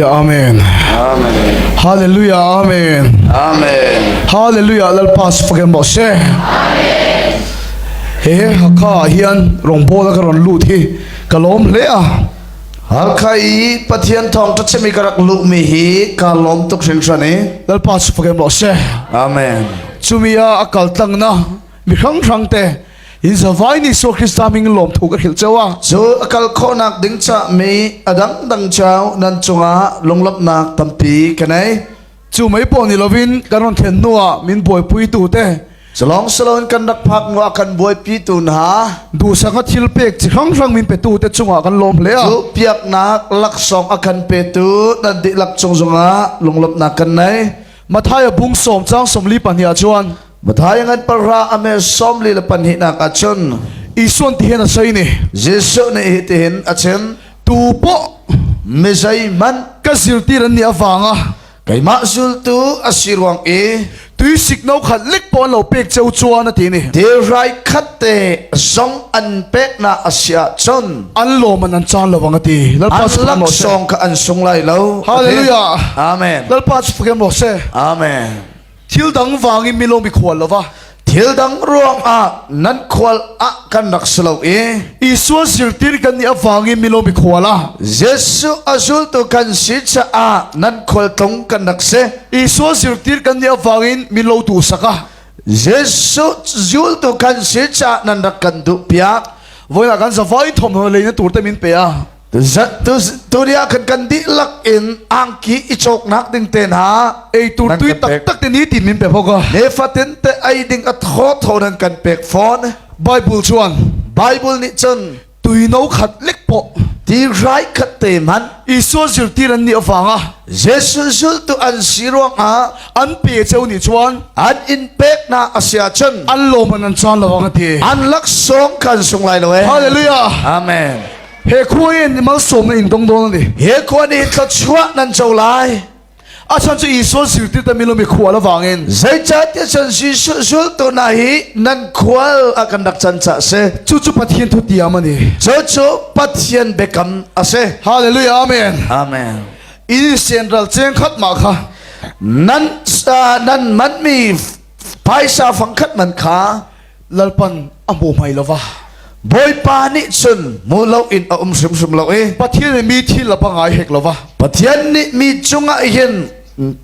Hallelujah Amen. Amen. Hallelujah Amen. Amen. Hallelujah Lalpa fakin rawh se. He Hakha ah hian rawngbawla ka rawn lut hi ka lawm hle a. Halkha i Pathian thawngṭha chim i ka rak luhmi hi kaa lawm tuk hringhran i. Lalpa cu fakin rawh se. Amen. Chumi ah a kal tlangna mi hrang hrang te in zavai ni so Krista ming lawmthu ka hrilh cheu a. Cu a kal khawhnak ding ca mi a dangdang chau nan cungah lunglawmhnak tampi ka nei. Cu mei pawh ni loin kan rawn thlen hnuah min buaipuitu te Salong salon kan rak phak hnu ah kan buaipitu hna duhsak a thil pek chi hrang hrang min petu te cungah kan lawm hle a. Cu piaknak laksawng a kan petu nan dihlak cung zongah lunglawmhnak kan nei. Matthai bung sawm cang 42 ah chuan Matthai ngan pahra ame 42 nak ah cun Isuan ti hin a sei ni. Jesuh nih hitihin a chim. Tu pawh Mi zeihmanh ka zirtir an nih avanga Keimah zultu a si ruang i tuisik no khat lek pawh an lo pek cheu chuan a ti ni. Thilhrai khat te zong an peknak a si ahcun an lawm an an caan lo ang a ti. Lalpa an cu fakem rawh seh. laksawng kha an sung lai lo. Hallelujah. Amen. Lalpa cu fakem rawh seh. Amen. Thil dang vangin mi lawm i khual lo va. Thil dang ruangah nan khual ah kan rak si lo i Isua zirtir kan nih avangin mi lawm i khual ah Jesuh a zultu kan si caah nan khualtlung kan rak si. Isua zirtir kan nih avangin mi lo tu sak ah Jesuh zultu kan si caah nan rak kan duh piak. Voina kan zavai thawmhnaw lei na tur te min pe a. Tuni ah khan kan dihlak in angki i cawknak ding te hna ei tur nan tui kan pek. taktak te ni tin min pe bawk a. Nifatin te ei ding a thaw thaw nan kan pek fawn. Bible chuan Bible nih cun tui no khat lek pawh ti rai khat te hmanh Isua zirtir an nih avanga Jesuh zultu an si ruangah an pe cheu nih chuan an in peknak a si ahcun an lawm an an caan lo ang a ti. An laksawng kan sung lai lo e. Hallelujah. Amen. He khua in malsawmna in dong dawn a ni. He khua nih thluachuah nan co lai. A chan cu Isua zirtir ta milomi khual avangin. Zeicahtiah cun Jesuh zultu hna hi nan khual a kan rak can caah si. Cucu Pathian thu tiam a ni. Cucu Pathian biakam a si. Hallelujah. Amen. Amen. In senral cheng khat mah kha Nan nan manmi phaisa fangkhat man kha Lalpan a hmu hmai lova. Bawipa nih cun hmu loin a um hrimhrim lo i Pathian nih mi thil a pangai hek lova. Pathian nih mi cungah hin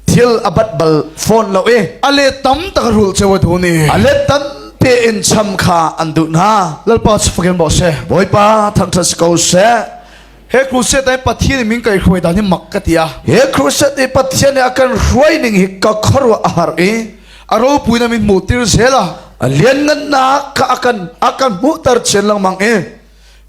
thil a bat bal fawn lo i A le tam tak a rulh ceu a duh ni. A let tampi in cham kha an duh hna. Lalpa cu fakin rawh seh. Bawipa thangṭhat si ko seh. He crusade ai Pathian min kai hruai dan hi mak ka ti a. He crusade i Pathian nih a kan hruai ning hi ka khuaruah a har i a ropui na min hmuh tir zel a. A lianngannak kha a kan a kan hmuhter chin lengmang i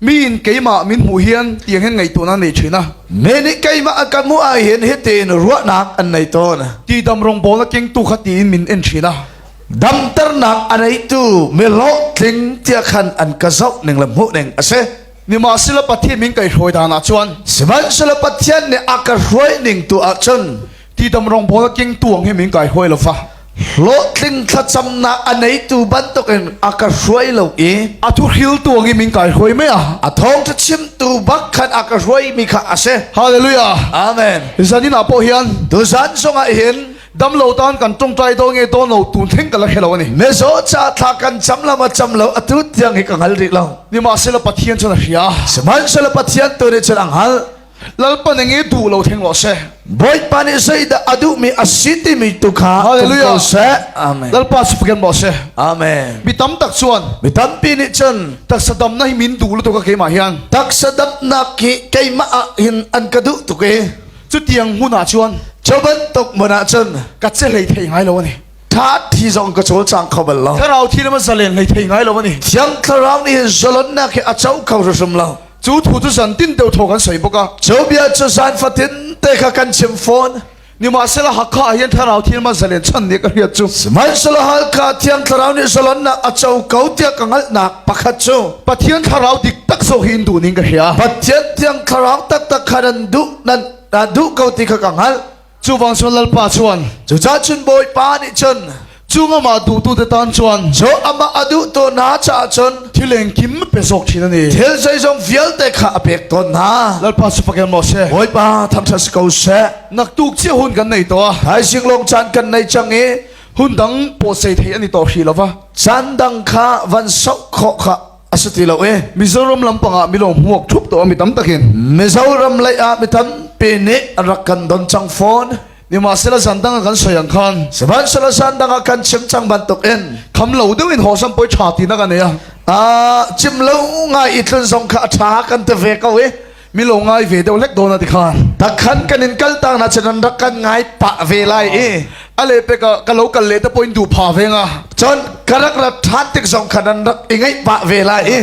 mi in keimah min hmuh hian tiang hin ngaihtuahnak nei thin a. Mi nih keimah an kan hmuh ah hin hitin ruahnak an nei tawn. Ti dam rawngbawl a kengtu kha tiin min en thin a. Damternak a neitu mi hlawhtling tiah khan an ka zoh ning le hmuh ning a si. Nimahsela Pathian min kai hruai dan ah chuan Sihmanhsehlaw Pathian nih a ka hruai ning tu ahcun tidam rawngbawl a keng tuang hi min kai hruai lo fa. Hlawhtling thlacamnak a neitu bantukin a ka hruai lo i a thu hril tuang i min kai hruai mai a. A thawngṭha chimtu bak khan a ka hruaimi kha a si. Hallelujah. Amen. Zanin ah pawh hian tuzan zongah hin Damlo tan kan tongtai do nge do lo tun thleng ka la hre lo ani. Mizaw ca thla kan cam lo ma cam lo atu tiang hi ka hngal rih lo. Nimahsela Pathian cun a hria. Sihmanhsehlaw Pathian tu nih cun a hngalh. Lalpa ning i duh lo theng lo seh. Bawipa nih zeidah a duhmi a si timi tu kha tum ko seh. Amen. Lalpa cu faken maw seh. Amen. Mi tam tak chuan. Mi tampi nih cun taksa damnak hi min duh lu tu ka keimah hian. Taksa damnak hi keimah ah hin an ka duh tuk i. Cutiang hmun ah cun cu bantuk hmun ah cun ka ce hlei thei ngai lo ani. Tha thi zong ka cawlcang kho bal lo. Thlarau thi le ma zalen hlei thei ngai lo ani. Thiang Thlarau nih hin zalonnak hi a co kho hrimhrim lo. Cu thu cu zan tin deuh thaw kan soi bawk a. Cu bia cu zan fatin te kha kan chim fawn. Nimahsela Hakha ah hin Thlarau thi ma zalen chan nih ka hriat cu. Sihmanhsehlaw Halkha Thiang Thlarau nih zalonnak a co ko tiah ka hngalhnak pakhat cu Pathian Thlarau dik tak zawk hi in duh ning ka hria. Pathian Thiang Thlarau taktak kha nan duh nan na duh ko ti kha ka hngalh. Cu vang cun Lalpa chuan Cucaah cun Bawipa nih cun Chung amah duhtu te tan chuan Cu amah a duhtu hna caah cun thil engkim pe zawk thin ani. Thil zeizong vialte kha a pek tawn hna. Lalpa cu fakel maw seh. Bawipa thangṭhat si ko seh. Naktuk cia hun kan nei to a. Thaizing lawng caan kan nei cang i hun dang pawhsei thei ani to hri lova. Caan dang kha van soh khawh kha a si ti lo i. Mizoram lampang ah milong hmuak thup to mi tam takin. Mizoram lei ah mi tampi nih an rak kan don cang fawn. Nimahsela zan dang ah kan soi ang khan. Sihmanhsehlaw zan dang ah kan chim cang bantukin. Kham lo deuh in hawsam poi ṭha ti na kan ei a. Chim lo ngai i tlun zong kha a ṭha kan ti ve ko i. Mi lo ngai ve deuh lek dawn a ti khan. Takhan kan in kal tang na cun an rak kan ngai pah ve lai i. A le pe ka ka lo kal le te point du pha ve nga. Cun ka rak rat ṭhan tik zong khan an rak i ngaih pah ve lai i.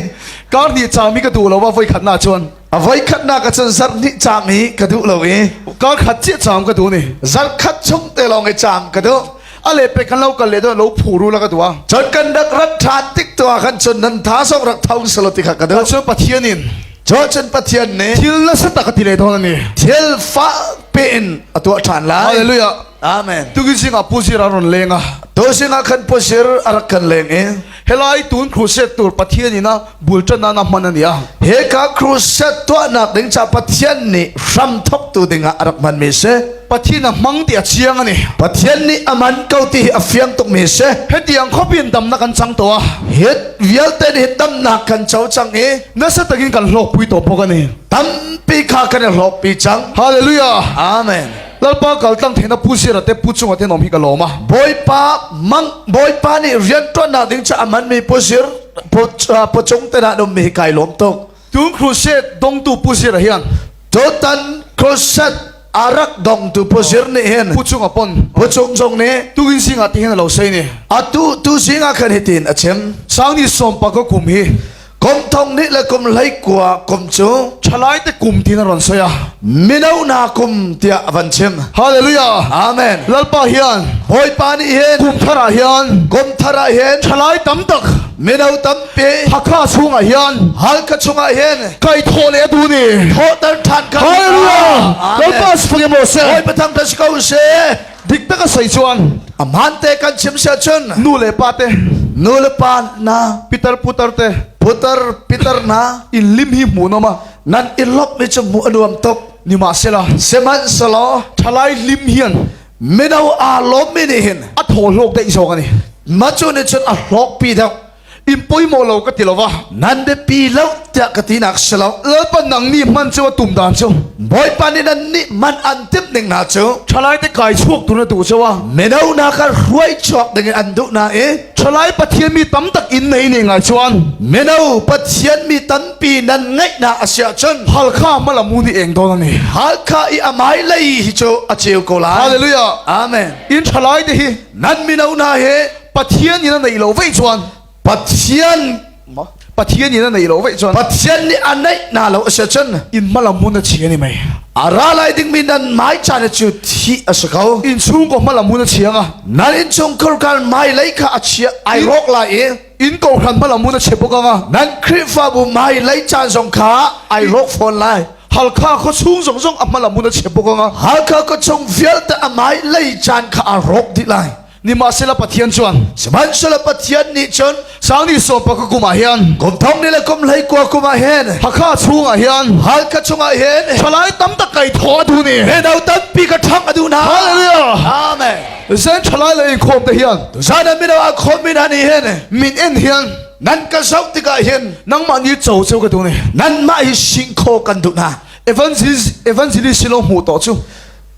Kar ni chami ka duh lo wa voi khat na chuan. A voikhatnak ah cun zarh hnih caam hi ka duh lo i kar khat chiah caam ka duh ni. Zarh khat chung te lawng i caam ka duh. A le pe kan lo kal le do lo phuru la ka duh a. Cun kan rak rat ṭhan tik tu ah khan cun nan tha zong rak tho selo ti kha ka duh. Cun Pathian in Cun Pathian nih thil nasa tak a ti le dawn ani. Thil fak pe in a tuah ṭhan lai. Hallelujah. Amen. Tukin ah Pu a ron leng a. Tu ah khan Pu Sir a rak kan leng i Helai tun crusade tur Pathian ina bulṭan na hman ani a. Hika crusade tuahnak ding ca Pathian nih hram thawktu dingah a rak hmanmi si. Pathian a hmang ti a chiang ani. Pathian nih a man ko ti hi a fiang tukmi si. Hetiang khopin damnak kan chang to a. Hit vialte nih damnak kan co cang i nasa takin kan hlawk pui to bawk ani. Tampi kha kan i hlawk pi cang. Hallelujah. Amen. Lalpa kaltlang theina pu sira te pu chunga te nom hi ka lawm a. Bawipa mang Bawipa nih rianṭuannak ding ca a manmi pu sir pu cung te dah um mi hi kai lawm tuk. Tun crusade dongtu pu sir hian Tutan crusade a rak dongtu pu sir nih hin pu chung a pon pu cung zong nih tukin singa ti hin lo sei ni atu tu singa khan hitin a chim sang ni som pa ko kum hi Kum thong nih le kum 19 kum cu ṭhalai te kum tin a ron soi a. Mino na kum tiah a van chim. Hallelujah. Amen. Lalpa hian Bawipa nih hin kum thar ah hian kum thar ah hin ṭhalai tam tak mino tampi Hakha chungah hian Halkha chungah hin kai thawh le a duh ni. Thawhter ṭhan ka Hallelujah. Lalpa si mo seh. Bawipa thangṭhat si ko seh. Dik tak a soi chuan a hmaan te kan chim sia cun nu le pa te nu le pa na pitar putar te putar pitar na in lim hi hmu nom a nan i lop mi cu hmuh a nuam tuk nimahsela sihmanhsehlaw thalai lim hian mino aa lawm mi nih hin a thaw hlawk daih zawk ani ma cu nih cun a hlawk pi deuh In pawimawh lo ka ti lo va. Nan biapi lo tiah ka tinak si lo. Lalpa nang nih hman cu a tum dan cu. Bawipa nih nan nih man an timh ning hna cu. Ṭhalai te kai chuak tu na duh cu a. Mino na kan hruai chuak ding in an duh na i. Ṭhalai Pathian mi tam tak in nei ne ngai chuan. Mino Pathian mi tampi nan ngeih na a si ahcun. Halkha malamu nih eng dawn ani. Halkha i a hmailei hi cu a ceu ko lai. Hallelujah. Amen. In ṭhalai te hi. Nan mino hna hi Pathian in a neih lo vei chuan Pathian Pathian in a neih lo vei chuan Pathian nih a neih na lo a si cun in hmalam hun a chia ni mai a ra lai dingmi nan mai caan cu thi a si ko in chungkaw hmalam hun a chia nga nan innchungkhar kal mai lei kha a chia ai rawk lai i in kohhran hmalam hun a chia bawk anga nan Khrihfabu mai lei caan zong kha ai rawk fawn lai Halkha khaw chung zong zong a hmalam hun a chia bawk anga Halkha khaw chung vialte a mai lei caan kha a rawk dih lai Nimahsela Pathian chuan Sihmanhsehlaw Pathian nih cun Sangni sawmpa ka kum ah hian kum thong ni le kum 19 kum ah hin Hakha chungah hian Halkha chungah hin Thalai tam tak kai thaw a duh ni Mino tampi ka ṭhangh a duh hna Hallelujah Amen Zen thalai le in khawm te hian Zan ah mino a khawm mi hna nih hin min en hian nan ka zoh tikah hin nangmah ni cho cheu ka duh ni nanmah hi singkhaw kan duh hna Evangelist evangelist lo hmuh tawh cu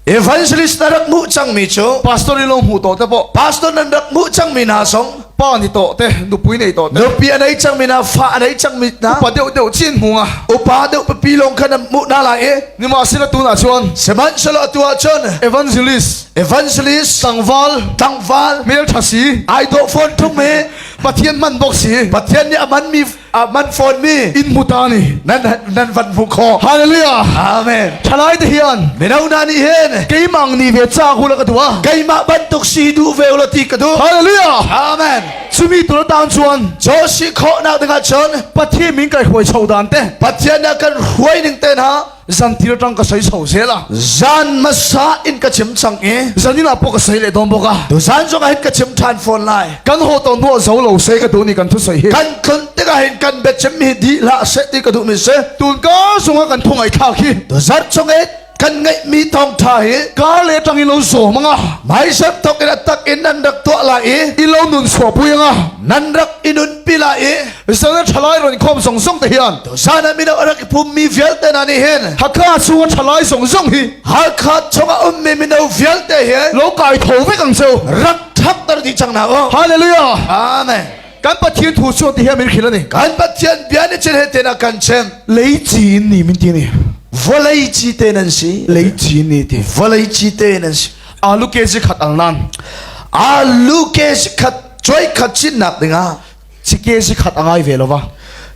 Evangelist na rak hmuh cangmi cu pastor i lo hmuh tawh te pawh pastor nan rak hmuh cangmi hna zong pa ni tawh te nupui nei tawh te nupi a nei cangmi hna fa a nei cangmi hna upa deuh deuh chin hmu nga upa deuh pipi lawng khan nan hmuh hna lai i nimahsela tunah chuan sihmanhsehlaw atu ah cun evangelist evangelist tlangval tlangval hmelṭha si ai dawh fawn ṭung mi Pathian hman bawk si Pathian nih a manmi a man fawn mi in hmu ta ni nan nan van hmu khawh Hallelujah Amen Thalai te hian mino hna nih hin keimang ni ve cha hu la ka duh a keimah bantuk si duh ve ulaw ti ka duh Hallelujah Amen. Chumi tur atan chuan Cho si khawhnak dingah cun Pathian min kai hruai chho dan te Pathian nih a kan hruai ning te hna zan tir atang ka soi chho zel a. Zan hmasa in ka chim cang i Zanin ah pawh ka soi leh dawn bawk a. tuzan zong ah hin ka chim ṭhan fawn lai. Kan haw tawn hnuah zo lo se ka duh ni kan thusawi hi. Kan tlun tikah hin kan biachim hi dih hlah seh ti ka duhmi si. Tun ka zungah kan thu ngaihthlak hi. Tuzarh chung i kan ngeihmi thawngṭha hi Ka le tang in lo zawm anga. hmaisat thawk in a tak in nan rak tuah lai i I lo nun chuahpui anga. nan rak i nunpi lai i Zan a ṭhalai rawn khawm zong zong te hian Zan ah mino a rak i pummi vialte hna nih hin Hakha chung a ṭhalai zong zong hi Hakha chungah ummi mino vialte hi lo kai tho vek ang cheu. Rak ṭhakter dih cang hna u. Hallelujah. Amen. Kan Pathian thu chu ti hian min hrilh ani. Kan Pathian bia nih cun he te na kan chim. Lei ci in ni min ti ni. Vawlei ci te nan si. Lei ci ni ti. Vawlei ci te nan si. Alu kg khat al nan. Alu kg khat choi khat chin nak dingah Cike si khat a ngai ve lo va.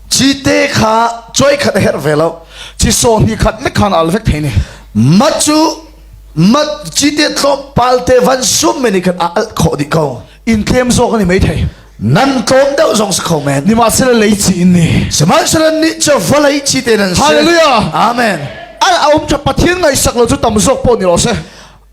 Cite kha cuai khat a herh ve lo. Ci saw hnih khat lek khan al vek thei ni. Ma cu ma cite tlawmpal te van sum men khan a alh khawh dih ko. In tlem zawk ani mai thei. Nan tlawm deuh zong si kho men. Nihmahsela lei ci in ni. Sihmanhsehlaw nih cu vawlei cite nan si. Hallelujah. Amen. A um tha Pathian ngaihsak lo cu tam zawk pawh ni rawh seh.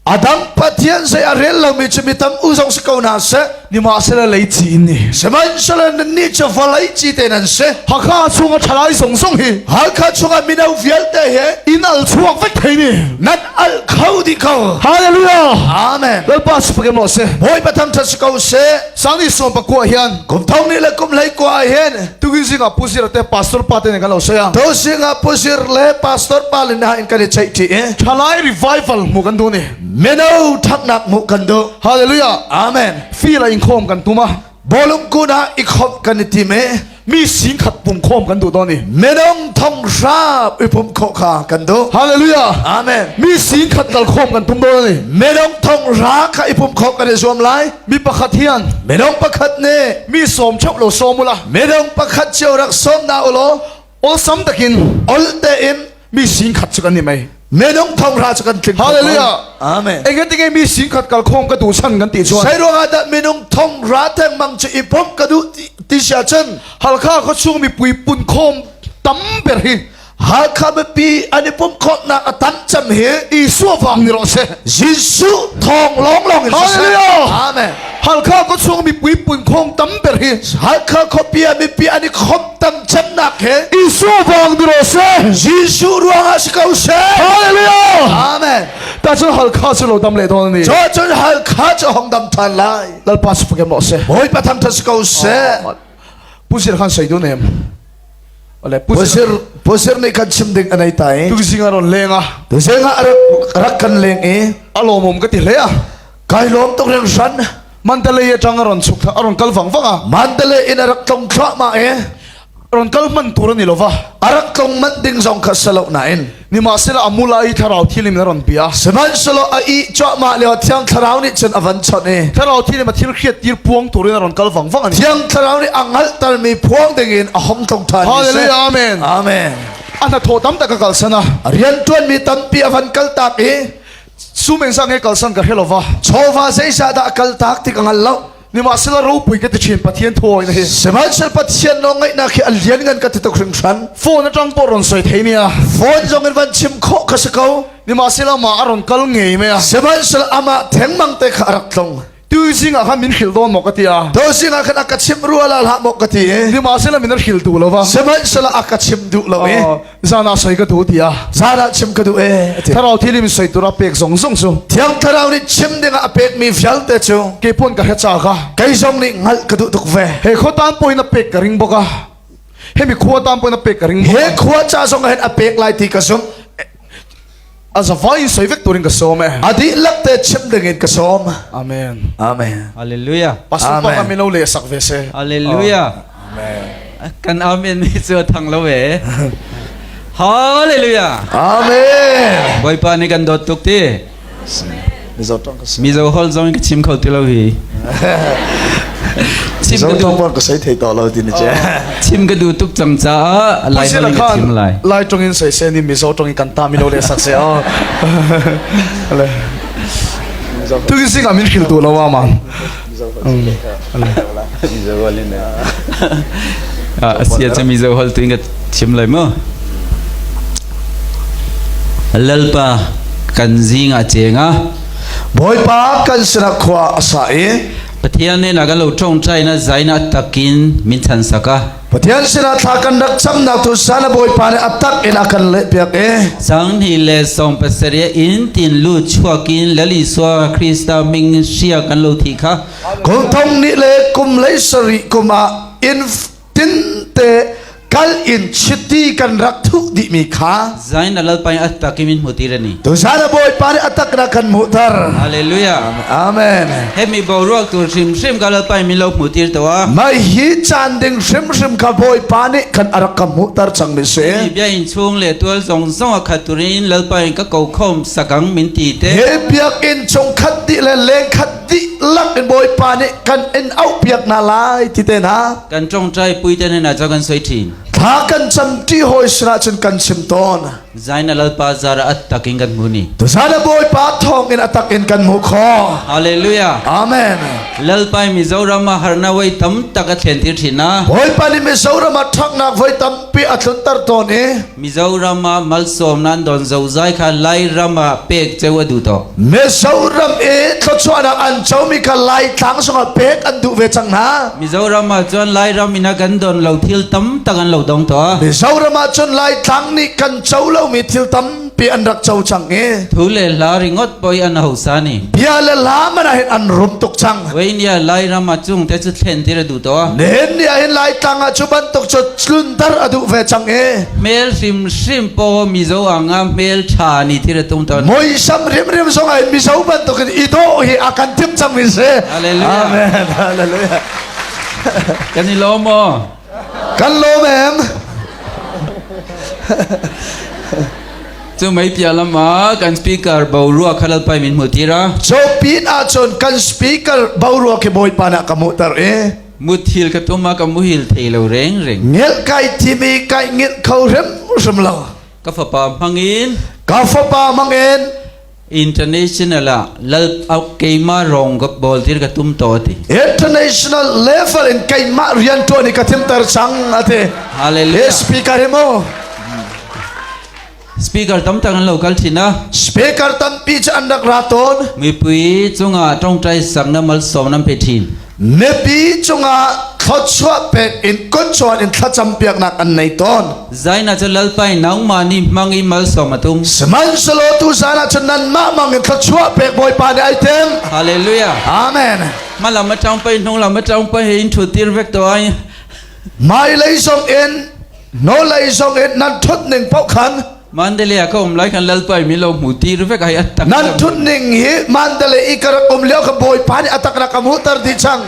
A dang Pathian zei a rel lomi cu mi tam u zong si ko hna seh. Nihmahsela lei ci in ni. Sihmanhsehlaw nannih cu vawlei ci te nan si. Hakha chung a ṭhalai zong zong hi. Hakha chungah mino vialte hi. In al chuak vek thei ni. Nan al kho dih ko. Hallelujah. Amen. Lalpa si pakem rawh seh. Bawipa thangṭhat si ko seh. Sang ni sawm pakua hian. Kum thong ni le kum hlei kua hin. Tukin zingah Pu Zir te pastor pa te nen kan lo sawi a. Tu zingah Pu Zir le pastor pa le hna in kan i ceih ṭi i. Ṭhalai revival hmuh kan duh ni. Mino ṭhatnak hmuh kan duh. Hallelujah. Amen. Feel a inkhawm kan tum a. Bawlung kun ah i khawmh kan i tim i. Mi singkhat pumkhawm kan duh dawn i. Minung thong hra i pumh khawh kha kan duh. Hallelujah. Amen. Mi singkhat kal khawm kan tum dawn ani. Minung thong hra kha i pumh khawh kan i zuam lai. Mi pakhat hian minung pakhat nih mi sawm cheuh lo sawm ula. Minung pakhat cio rak sawm na ulaw awlsam takin ol tein mi singkhat chu kan ni mai. Minung thong hra chu kan tling. Hallelujah. Amen. Engatinge mi singkhat kal khawm ka duh chan kan ti chuan. Sei ruangah dah minung thong hra theng mang chu i pumh ka duh ti sia cun Halkha khuachung mipui pun khawm tam ber hi Halkha mipi an i pumhkhawmhnak a tam cem hi Isua vang ni rawh seh. Jesuh thawng lawnglawng in siseh. Hallelujah. Amen. Halkha khuachung mipui pun khawm tam ber hi Halkha khuapi ah mipi an i khawmh tam cemnak hi Isua vang ni rawh seh. Jesuh ruangah si ko seh. Hallelujah. Amen. Ta cun Halkha cu lo dam le dawn ani. Cu cun Halkha cu hong dam ṭhan lai. Lalpa su pakem rawh seh. Bawipa thangṭhat si ko seh. Pu Sir khan soi du nem. Pusir pusir nih kan chim ding anei ta i Tuzing a ron leng a tuzing ah rak rak kan leng i a lawmawm ka ti hle a kai lawm tuk ring hran Mandalay atang a ron chuk a ron kal vang vang a Mandalay in a rak tlong thluahmah i ron kal hman tur ani lova a rak tlong manh ding zong kha salo nain Nimahsela a mula i thlarau thilim in a ron bia. Sihmanhsehlaw a ih cuahmah lio Thiang Thlarau nih cun a van chawnh i Thlarau thilim a thil hriat tir puang turin a ron kal vang vang ani. Thiang Thlarau nih a hngalhtermi phuang dingin a hong tlung ṭhan mi si. Hallelujah amen. Amen. A hnathawh tam tak a kalsan a. Rianṭuanmi tampi a van kaltak i Sumeng sang he kalsan ka hre lova. Chawva zeizah dah a kaltak ti ka hngal lo. Nimahsela ropui ka ti ṭhin Pathian thuawina hi. Sihmanhsehlaw Pathian nawlngaihnak hi a lianngan ka ti tuk hringhran. Phone aṭang pawh rawn sawi thei nia. Phone zong in van chim khawh ka si ko. Nimahsela amah a rawn kal ngei mai a. Sihmanhsehlaw amah thengmang te kha a rak tlung. Tuzing ah khan min hrilh dawn maw ka ti a. Tuzing ah khan a ka chimh rua la hlah maw ka ti i. Nimahsela min a hrilh duh lo va. Sihmanhsehlaw a ka chim duh lo i. Zan ah soi ka duh ti a. Zan ah chim ka duh e a ti. Thlarau thilim soi tur a pek zong zong cu. Thiang Thlarau nih chim ding ah a pekmi vialte cu. Kei pon ka hre cha ka. Kei zong nih hngalh ka duh tuk ve. He khua tan pawhin a pek ka ring bawk a. Hemi khua tan pawhin a pek ka ring bawk. He khua ca zong ah hin a pek lai ti ka zumh. A zavai in soi vek turin ka sawm e. A dihlak te chim ding in ka sawm. Amen. Amen. Hallelujah. Pastor pa ka mino le sak ve se. Hallelujah. Amen. Kan amen mi cu a thang lo e. Hallelujah. Amen. Bawipa nih kan dawt tuk ti. Mizo tong ka si. Mizo hol zong ka chim kho ti lo hi. Chim ka duh ka sei thei to lo ti ni che. Chim ka duh tuk cang caah Lai hol in ka chim lai. Lai tong in sei se ni Mizo tong in kan ta mi lo le sak se o. Le. Tu ki sing amin khil tu lo wa ma. Mizo hol in. Asia cu Mizo hol tu in ka chim lai mu. Lalpa kan zing ah cheng a. Bawipa kan sinah khua a sa i Pathian nih na kan lo ṭawngṭai na zai na takin min chan sak a. Pathian sinah thla kan rak camnak tu sana Bawipa nih a tak in a kan lehpiak i Sang hnih le sawm pasarih in tin lu chuakin Lal Isua Krista ming hria kan lo thi kha. Kum thong nih le kum lei sarih kum ah inn tinte kal in chiti kan rak thuh dihmi kha Zain a lalpa in a tak in min hmuhtir ani. Tuzan a Bawipa nih a tak na kan hmuhter. Hallelujah. Amen. Hemi boruak tur hrimhrim ka lalpa in min lo hmuhtir to a. Mai hi caan ding hrimhrim kha Bawipa nih kan a rak ka hmuhter cang mi si. Mi bia in chung le tual zong zong a khat turin lalpa in ka ko khom sakang min ti te. He biakinn chung khat dih le leng khat dihlak in Bawipa nih kan in auhpiak hna lai ti te hna. Kan ṭawngṭai pui te hna cu kan soi ṭhin. Thla kan cam ṭi hawi sinah cun kan chim tawn. Zain a lalpa zara a tak in kan hmu ni. Tuzan a Bawipa thawng in a tak in kan hmuh khawh. Hallelujah. Amen. Lalpa Mizoram ah harna voi tam tak a thlen tir ṭhin na. Bawipa nih Mizoram ah ṭhaknak voi tampi a tlunter tawn i Mizoram ah malsawm nan don zozai kha Lairam ah pek ceu a duh tawh. Mizoram i thluachuahnak an comi kha Laitlang zongah pek an duh ve cang hna. Mizoram ah cun Lairam in a kan don lo thil tam tak an lo dong tuah. Mizoram ah cun Laitlang nih kan co lomi thil tampi an rak co cang i. Thu le hla ringot poi an hausa ni. Bia le hla man ah hin an rum tuk cang. Weinia Lairam ah cung te cu thlen tir a duh tuah. Nihin ni ah hin Laitlang ah cu bantuk cu tlunter a duh ve cang i. Hmel hrimhrim paw Mizo anga hmel ṭha ni thil a tung tawn. Muisam rimrim zong ah Mizo bantukin i dawh hi a kan timh cang mi si. Hallelujah. Amen. Hallelujah. Kan i lawm maw? Kan lawm em. Cu mei pia lam ah kan speaker boruak kha lalpai min hmuh tira. Cu pin ahcun kan speaker boruak hi Bawipa nih a ka hmuhter i Muthil ka tum ah ka muhil thei lo reng reng. Ngilh kai thimi kai ngilh kho hrimhrim lo. Ka fapa hmangin Ka fapa hmangin international ah lal keimah rong ka bol tir ka tum to ati. International level in keimah rian tuan i ka thimter cang ati. Hallelujah. He speaker hi mu. Speaker tam tak an lo kal thin a. Speaker tampi cu an rak ra tawn. Mipui cungah tongtai sakna malsawm nan pe thin. Mipi cungah thluachuah pek in kutchuan in thlacam piaknak an nei tawn. Zaina cu lalpai nangmah nih hmang i malsawm a tum. Sihmanhsehlaw tu zan ah cun nanmah mang in thluachuah pek Bawipa nih ai tim. Hallelujah. Amen. Hmalam a ṭang pai hnunglam a ṭang pai he in ṭhut tir vek to ai. Hmailei zong in Nawlei zong in nan ṭhut ning paoh khan Mandalay ah ka um lai khan lalpai mi lo hmu ti vek ai a tak nan ṭhut ning hi Mandalay i ka rak um lio kha Bawipa nih a tak rak ka hmuhter dih cang.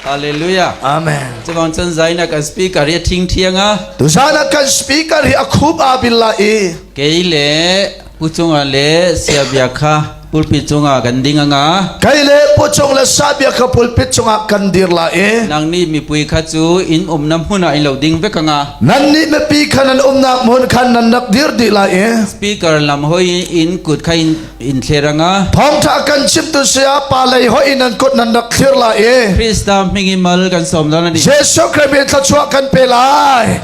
Hallelujah. Amen. Cubang cun zaina kan speaker hi a ṭhing ṭhiang a. Tuzan ah kan speaker hi a khup aa bil la i. Kei le Pu cungah le siabia kha pulpit cungah kan ding anga. Kei le pu cung le sabia kha pulpit cungah kan dir la i. Nang nih mipui kha cu inn umnak hmun ah in lo ding vek anga. Nan nih mipi kha nan umnak hmun khan nan rak dir dih lai i. Speaker lam hoi in kut kha in in thler anga. Thawngtha kan chimtu saya pa lei hoi in nan kut nan rak thlir lai i. Krista hming in mal kan sawm don ani. Jesuh Christ min thluachuah kan pe lai.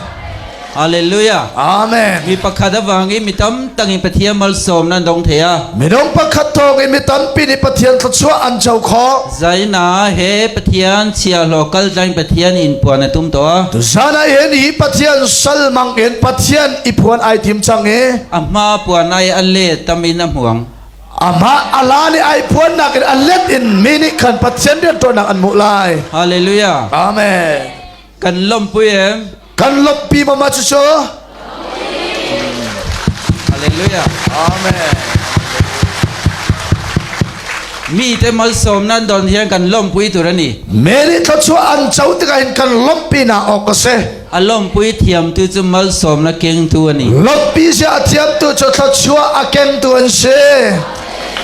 Hallelujah. Amen. Mi pakhat avang i mi tam tang in Pathian malsawm nan dong thei a. Minung pakhat thawng in mi tampi nih Pathian thluachuah an co khawh. Zaina he Pathian chiahhlawh kal tlang Pathian in puan a tum to a. Tuzan ah hin hi Pathian sal mang in Pathian i phuan ai tim cang i. A hma puan ai a le tam in a hmuang. Amah ala nih ai phuannak in a let in mi nih khan Pathian rianṭuannak an hmuh lai. Hallelujah. Amen. Kan lawmhpui em. Kan lawmhpi mama cucu. Hallelujah. Amen. Mi te malsawm nan don hian kan lawmpui tur ani. Mary thluachuah an co tikah hin kan lawmhpi na awk a si. A lawmpui thiamtu cu malsawmna kengtu ani. Lawmhpi sia a thiamtu cu thluachuah a kengtu an si.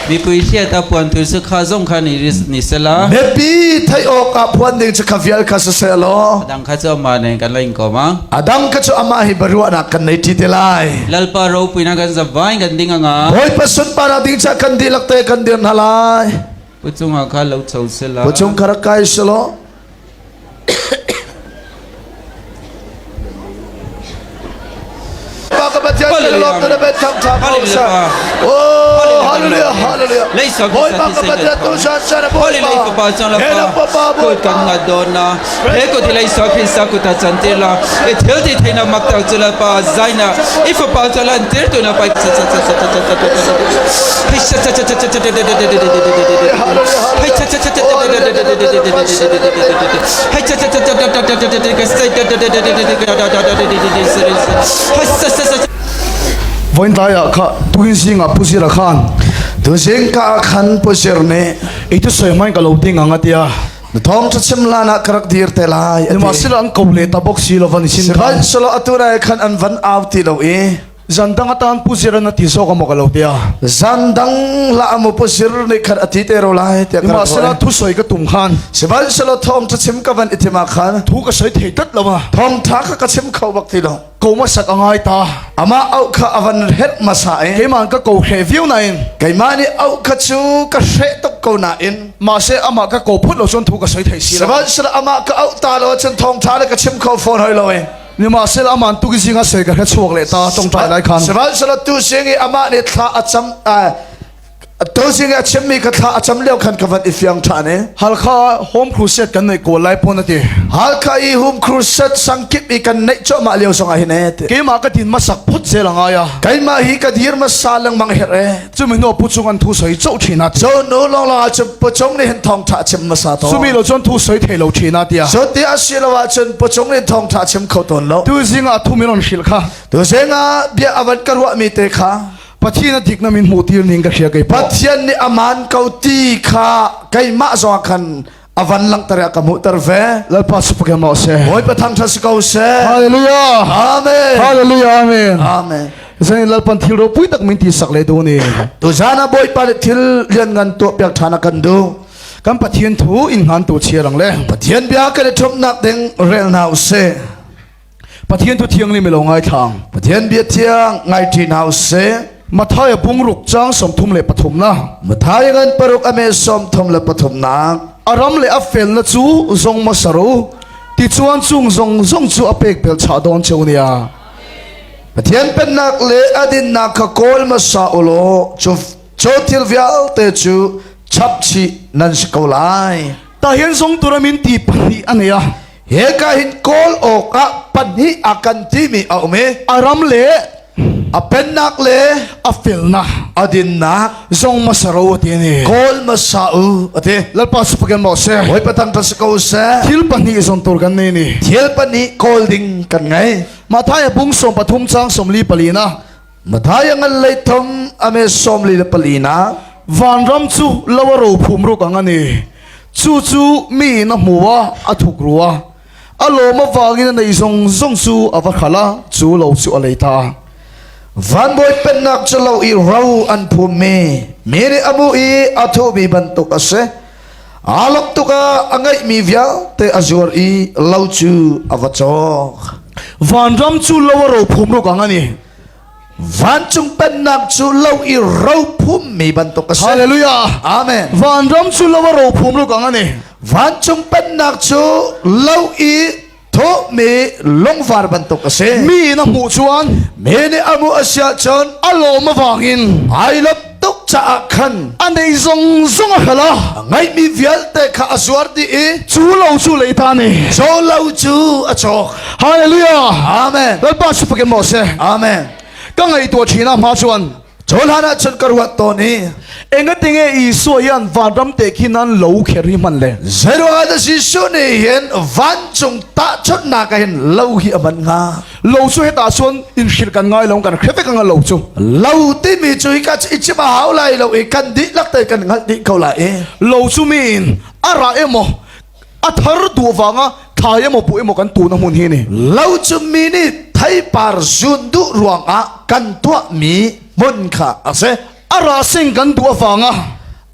Mipui hriat a puan tu cu kha zong kha ni ni sela. Mipi theih awk ah phuan ding cu kha vial kha siseh law. Adang kha cu amah nen kan la in kom ang. Adang kha cu amah hi baruahnak kan nei ṭi te lai. Lalpa ropuina kan zavai kan ding anga. Bawipa sunparnak ding ca kan dihlak te kan dir hna lai. Puchung ah kha lo cho sela. Puchung kha rak kai selaw. Hallelujah. Hallelujah. Oh, hallelujah, hallelujah. Leisa Bawipa ka Pathian tu shan shan Holy lei fapa chang la pa kut kan nga don na he ko thi lei sa khin sa kuta chan te la e thil ti theina mak tak chula pa zaina i fapa chalan tir tu na pa cha cha cha cha cha cha cha cha hei cha cha cha cha cha cha cha hei cha cha cha cha hei cha cha cha cha cha cha cha cha ka sai cha cha cha cha cha cha hei sa sa sa Voin tlai ah kha tukin zing ah Pu Zira khan Tuzing ka khan Pu Zir nih ei tu soi hmain ka lo ding ang a tia. Na thawng ṭha chim lan ah ka rak dir te lai a ti. Nimahsela an ko le ta bawk si lo van i sin khan. Sihmanhsehlaw atu rai khan an van au ti lo i Zan dang atan Pu Zir an a ti zawk amaw ka lo tia. Zan dang la amu Pu Zir nih khan a ti te ro lai tiah ka rak Nimahsela ruah. thu soi ka tum khan Sihmanhsehlaw thawng ṭha chim ka van i thim ah khan thu ka soi thei tlat lo a. thawng ṭha kha ka chim kho bak ti lo. Ko hmasak a ngai ta. Amah auh kha a van herh hmasa i Keimah ka ko hreh viau nain keimah nih auh kha cu ka hreh tuk ko nain mahse amah ka ko phut lo cun thu ka soi thei si lo. Sihmanhsehlaw amah ka auh ta lo ahcun thawngṭha le ka chim kho fawn hoi lo i. Nimahsela aman tuk zing a soi ka hre chuak le ta tongtai lai khan. Sihmanhsehlaw tu sing i amah nih thla a cam Tuzing a chimmi ka thla a cam lio khan ka van i fiang ṭhan i Halkha Home Crusade kan neih kawl lai pawn a ti. Halkha i Home Crusade sangkip i kan neih cuahmah lio zong ah hin e ti. Keimah ka din hmasak phut zel a ngai a. Keimah hi ka dir hmasa lengmang herh e. Cumi hnu pu cung an thu soi cho ṭhin a ti. Cu nu lawnglawng ah cun pu cung nih hin thawngṭha chim hmasa tawn. Cumi lo cun thu soi thei lo ṭhin a tia. Cu ti a si lo ahcun pu cung nih thawngṭha chim kho tawn lo. Tuzing ah thu min on hrilh kha. Tuzing ah bia a van ka ruahmi te kha Pathian a dikna min hmuhtir ning ka hria kei pawh. Pathian nih aman ko ti kha keimah zong ah khan a van langhter i a ka hmuhter ve. Lalpa supakem rawh seh. Bawipa thangṭhat si ko seh. Hallelujah. Amen. Hallelujah. Amen. Amen. Zan Lalpan thil ropui tak min ti sak le du ni. Tuzan ah Bawipa nih thil lianngan tuah piak ṭhan a kan duh. Kan Pathian thu in ngan tu chia rang le. Pathian bia kan i ṭhumhnak ding rel hna usih. Pathian thu thianghlim i lo ngaithlang. Pathian bia thiang ngai ṭi hna usih. Matthai bungruk chang 33 na. Matthai ngan paruk ame 33 nak. A ram le a felna cu zong hmasa ru ti chuan chung zong zong cu a pek bel chah dawn cheu nia. Pathian pennak le a dinnak kha kawl hmasa u law cu cu thil vialte cu chap chih nan si ko lai. Ta hian zong turamin ti pahnih a nei a. Hika hin kawl awkah pahnih a kan timi a um i a ram le a pennak le a felnak a dinnak zong hmasa ro a ti ni. Kawl hmasa u a ti. Lalpa supaken maw seh. Bawipa thangṭhat si ko seh. Thil pahnih zon tur kan nei ni. Thil pahnih kawl ding kan ngei. Matthai bung 13 chang 44 na. Matthai ngan lei thum ame 44 na. Vanram cu lo a ro phum ruk ang ani. Cu cu mi in a hmu a, a thuk ru a. A lawm avangin a nei zong zong cu a va khal a, cu lo cu a lei ta. Vanbawi pennak cu lo i ro an phummi mi nih a hmuh i a thuhmi bantuk a si. Aa lawmh tuk ah a ngeihmi vialte a zuar i lo cu a va cawk. Vanram cu lo a ro phum ruk ang ani. Vancung pennak cu lo i ro phummi bantuk a si. Hallelujah. Amen. Vanram cu lo a ro phum ruk ang ani. Vancung pennak cu lo i thawhmi lungvar bantuk a si. Mi in a hmuh chuan Mi nih a hmuh a si ahcun a lawm avangin ai lawmh tuk caah khan a nei zong zong a hal a. A ngeihmi vialte kha a zuar dih i cu lo cu lei ta ni. Cu lo cu a cawk. Hallelujah. Amen. Lalpa cu fakin maw seh. Amen. Ka ngaihtuah ṭhin ah hma chuan Cu hlan ah cun ka ruat tawn i engatinge Isua hian vanram te khi nan lo kher hi hman le. Zeiruangah dah Jesuh nih hin vancung tahchunhnak ah hin lo hi a hman hnga? Lo cu hetah cun in hrilh kan ngai lo kan hre vek anga lo cu. Lo timi cu hika cu i chim a hau lai lo i kan dihlak te kan hngalh dih ko lai i. Lo cu mi in a ra emaw a thar duh vanga thlai emaw buh emaw kan tu na hmun hi ni. Lo cu mi nih theipar zun duh ruangah kan tuahmi hmun kha a si. A ra sing kan duh avanga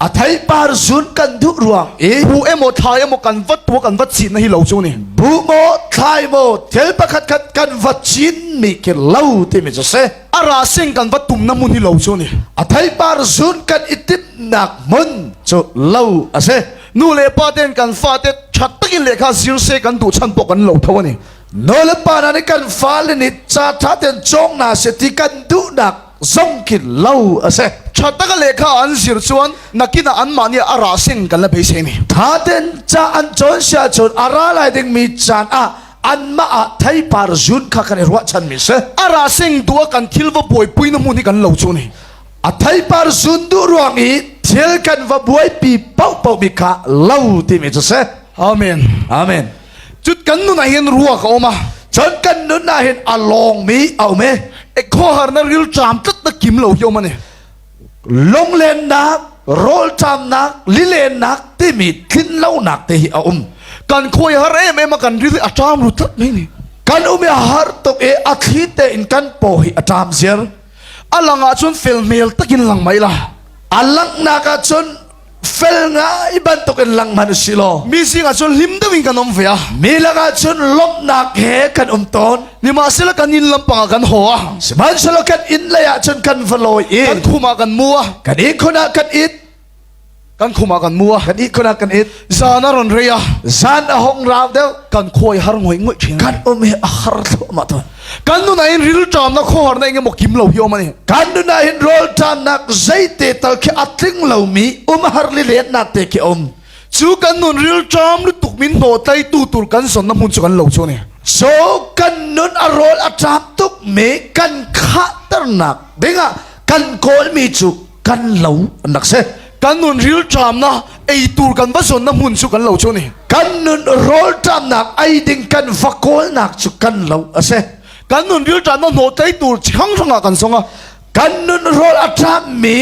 a theipar zun kan duh ruang i buh emaw thlai emaw kan vat tu kan vat cin na hi lo cu ni. Buh maw thlai maw thil pakhat khat kan vat cin mi khi lo timi cu si. A ra sing kan vat tum na hmun hi lo cu ni. A theipar zun kan i timhnak hmun cu lo a si. Nu le pa ten kan fate ṭhat takin lehkha zir se kan duh chan pawh kan lo tho ani. Nulepa hna nih kan fale nih ca ṭha tein cawng hna seh ti kan duhnak zong khi lo a si. Ṭha tak a lehkha an zir cun nakin ah anmah nih a ra sing kan la beisei mi. Ṭha tein ca an cawn si ahcun a ra lai dingmi caan ah anmah ah theipar zun kha kan i ruahchanmi si. A ra sing duh ah kan thil va buaipui na hmun hi kan lo cu ni. A theipar zun duh ruang i thil kan va buaipi paohpaohmi kha lo timi cu si. Amen. Amen. Cut kan nun ah hin ruak a um a. Cun kan nun ah hin a lawngmi a um i. Khuaharnak na rilṭam tlat na kim lo hi um ani. Lunglennak, rawlṭamnak, lilennak timi tlinlonak te hi a um. Kan khuai har em em a kan ril a ṭam ru tlat mai ni. Kan um i a har tuk i a thli tein kan paw hi a ṭam ziar. A lang ahcun fel hmel takin lang mai la. A langhnak ahcun fel ngai bantukin lang hmanh usih law. Mi zing ahcun hlim deuh in kan um ve a. Mi lakah cun lawmhnak he kan um tawn. Sihmanhsehlaw kan inn lampang ah kan haw a. Sihmanhsehlaw kan inn lei ah cun kan va lawi i. Kan khum ah kan mu a. Kan ihkhun ah kan it. Kan khum ah kan mu a. Kan ihkhun ah kan it. Zan a ron rei a. Zan a hong rau deuh. Kan khuai har ngoi ngoi ṭhin. Kan um hi a har thluahmah tawn. Kan nun ah hin rilṭamnak khuaharnak engemaw kim lo hi um ani. Kan nun ah hin rawlṭamnak zeite tal khi a tling lomi umhar lilennak te khi a um. Cu kan nun rilṭam lutuk min hnawhtlaitu tur kan zonnak hmun cu kan lo cu ni. So kan nun a rawl a ṭam tuk mi kan khahternak dingah kan kawlmi cu kan lo an rak si. Kan nun rilṭamnak ei tur kan va zonnak hmun cu kan lo cu ni. Kan nun rawlṭamnak ei ding kan va kawlnak cu kan lo a si. Kan nun rilṭamnak hnawhtlai tur chiang ah kan song a. Kan nun rawl a ṭammi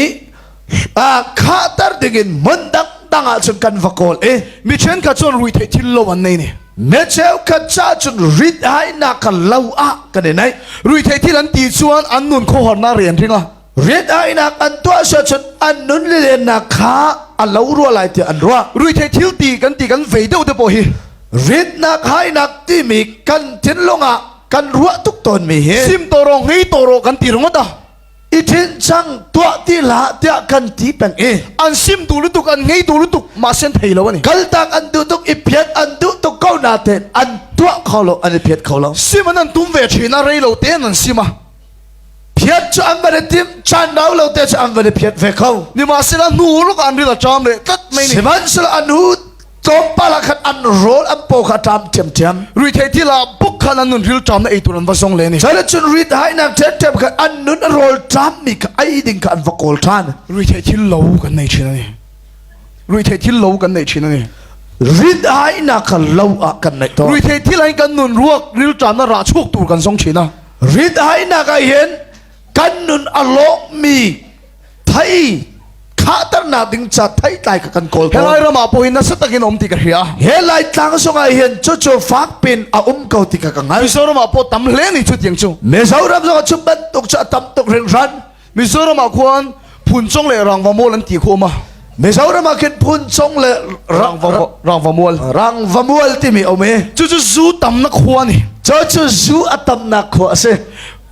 khahter dingin hmun dangdang ah cun kan va kawl i Mi ṭhenkhat cun ruitheih thil lo an nei ni. Mi cheukhat ca cun rit hainak kha lo ah kan i neih. Ruitheih thil an ti chuan an nun khuaharnak rian ring a. Rit hainak an tuah si ahcun an nun lilennak kha a lo rua lai tiah an ruah. Ruitheih thil ti kan ti kan vei deuh te pawh hi. Ritnak hainak timi kan thinlung ah kan ruah tuk tawnmi hi. Sim tawraw ngei tawraw kan ti ringawt a. I ṭhin cang tuah ti hlah tiah kan ti peng i. An sim duh lutuk an ngei duh lutuk mah sen thei lo ani. Kaltak an duh tuk i phiat an duh tuk ko natein an tuah kho lo an i phiat kho lo. Sim an an tum ve ṭhin a rei lo tein an sim a. Phiat cu an van i tim caan rau lo te cu an van i phiat ve kho. Sihmanhsehlaw hnu luk an ril a ṭam leh tlat mai ni. Sihmanhsehlaw an hu tlawmpal ah khan an rawl an paw kha a ṭam ṭhiamṭhiam. Ruithei thil ah buk khan an nun rilṭam na ei tur an va zong le ni. Cun cun rit hainak ṭhiamṭhiam khan an nun a rawl ṭammi kha ei ding kha an va kawl ṭhan. Ruithei thil lo kan nei ṭhin ani. Ruithei thil lo kan nei ṭhin ani. Rit hainak kha lo ah kan neih tawn. Ruithei thil ah hin kan nun ruak rilṭam na rah chuak tur kan zong ṭhin a. Rit hainak ah hin kan nun a lawhmi thei khahternak ding ca theitlai kha kan kawl tawn. Helai ram ah pawh hin nasa takin um ti ka hria. He lai tlang zongah hin cucu fak pin a um ko ti kha ka hngalh. Mizoram ah pawh tam hle ni cu tiang cu. Mizoram zongah cu bantuk cu a tam tuk hringhran. Mizoram ah khuan Phuncong le Rangvamual an ti khu ma. Mizoram ah khin Phuncong le Rangvamual. Rangvamual timi um i. Cucu zu tamnak khua ni. Cucu zu a tamnak khua a si.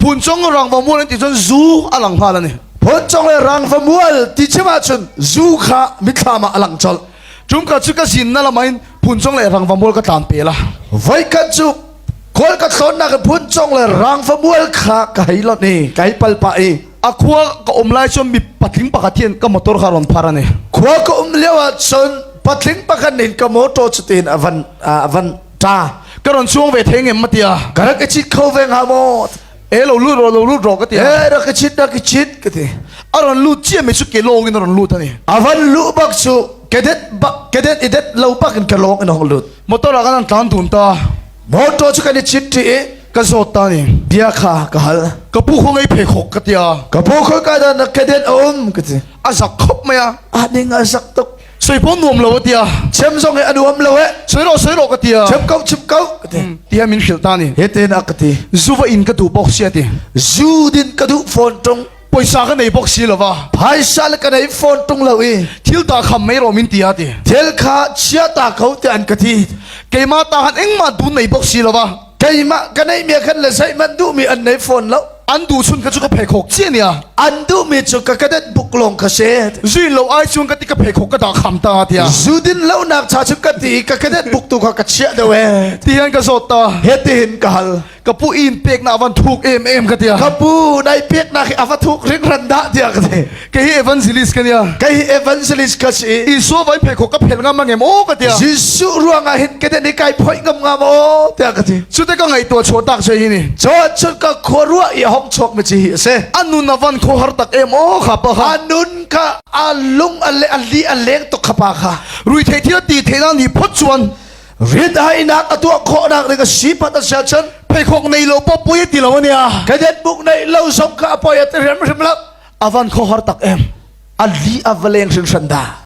Phuncong Rangvamual an ti cun zu a lang hngal ani. Phuncong le Rangvamual ti chim ahcun zu kha mithlam ah a lang colh. Tumka cu ka zin na lamain Phuncong le Rangvamual ka tlan pe la. Voikhat cu kawl ka tlawnnak in Phuncong le Rangvamual kha ka hei lot i ka hei pal pah i A khua ka um lai cun mi patling pakhat hian ka motor kha ron phar ani. Khua ka um lio ah cun patling pakhat nin ka motor cu tiin a van a van ta. Ka ron chuang ve thei ngem matia. Ka rak i chit kho ve hnga maw? E lo lut ro lo lut ro ka ti. E rak i chit rak i chit ka ti. A ron lut chia mi chu ke lawng in a ron lut ani. A van luh bak cu kedet bak kedet i det lo bak in ka lawng in hong lut. Motor ah kan an tlan dun ta. Motor cu kan i chit ṭi i ka zawt ta ni. Bia kha ka hal. Ka pu kho ngei phe khok ka tia. Ka pu khoi ka da na kedet a um ka ti. A zak khop mai a. A ning a zak tuk. Soi pon nuam lo tia. Chem zong he a nuam lo e. Soi ro soi ro ka tia. Chim ko chim ko ka ti. Tia min hril ta ni. He ten a ka ti. Zu va in ka duh bok sia ti. Zu din ka duh phone tung. Poisa ka nei bok si lo va. Phaisa le ka nei phone tung lo i. Thil ta kham mei ro min tia ti. Thil kha chia ta ko ti an ka ti. Keimah ta han engmah dun nei bok si lo va. Keimah ka nei mi khan le zei man duh mi an nei phone lo. An duh chun ka chu ka phe khok chi nia. An duhmi cu ka cadet book lawng kha si. Zuin lo ai chuan ka ti ka pheikhok ka dah kham ta tiah. Zudin lo nak cha cu ka ti ka cadet book tu kha ka chiah deuh e. Tihan ka zawt ta. Hetihin ka hal. Ka pu in pek na van thuk em em ka tia. Ka pu nai pek nak hi ava thuk ring ran dah tiah ka ti. Kei hi evangelist ka nia. Kei hi evangelist ka si. Isua vai pheikhok ka phel ngam angem o ka tia. Jesuh ruangah hin ka den i kai phoih ngam ngam o tiah ka ti. Cute ka ngaihtuah chuah tak che hi ni. Cun cun ka khuaruah i hong chuak mi chi hi a si. Anun a van kho har tak em o kha pa kha. Anun kha a lung a le a li a leng tuk kha pa kha. Rui thei thil ti thei na ni phot chuan Rit hainak a tuah khawhnak ding a si pat a sia cun pheikhok nei lo po pui ti lo ania. Cadet buk nei lo zong kha a poi a ti hrim hrim lo. A van kho har tak em. A li a va leng hringhran dah.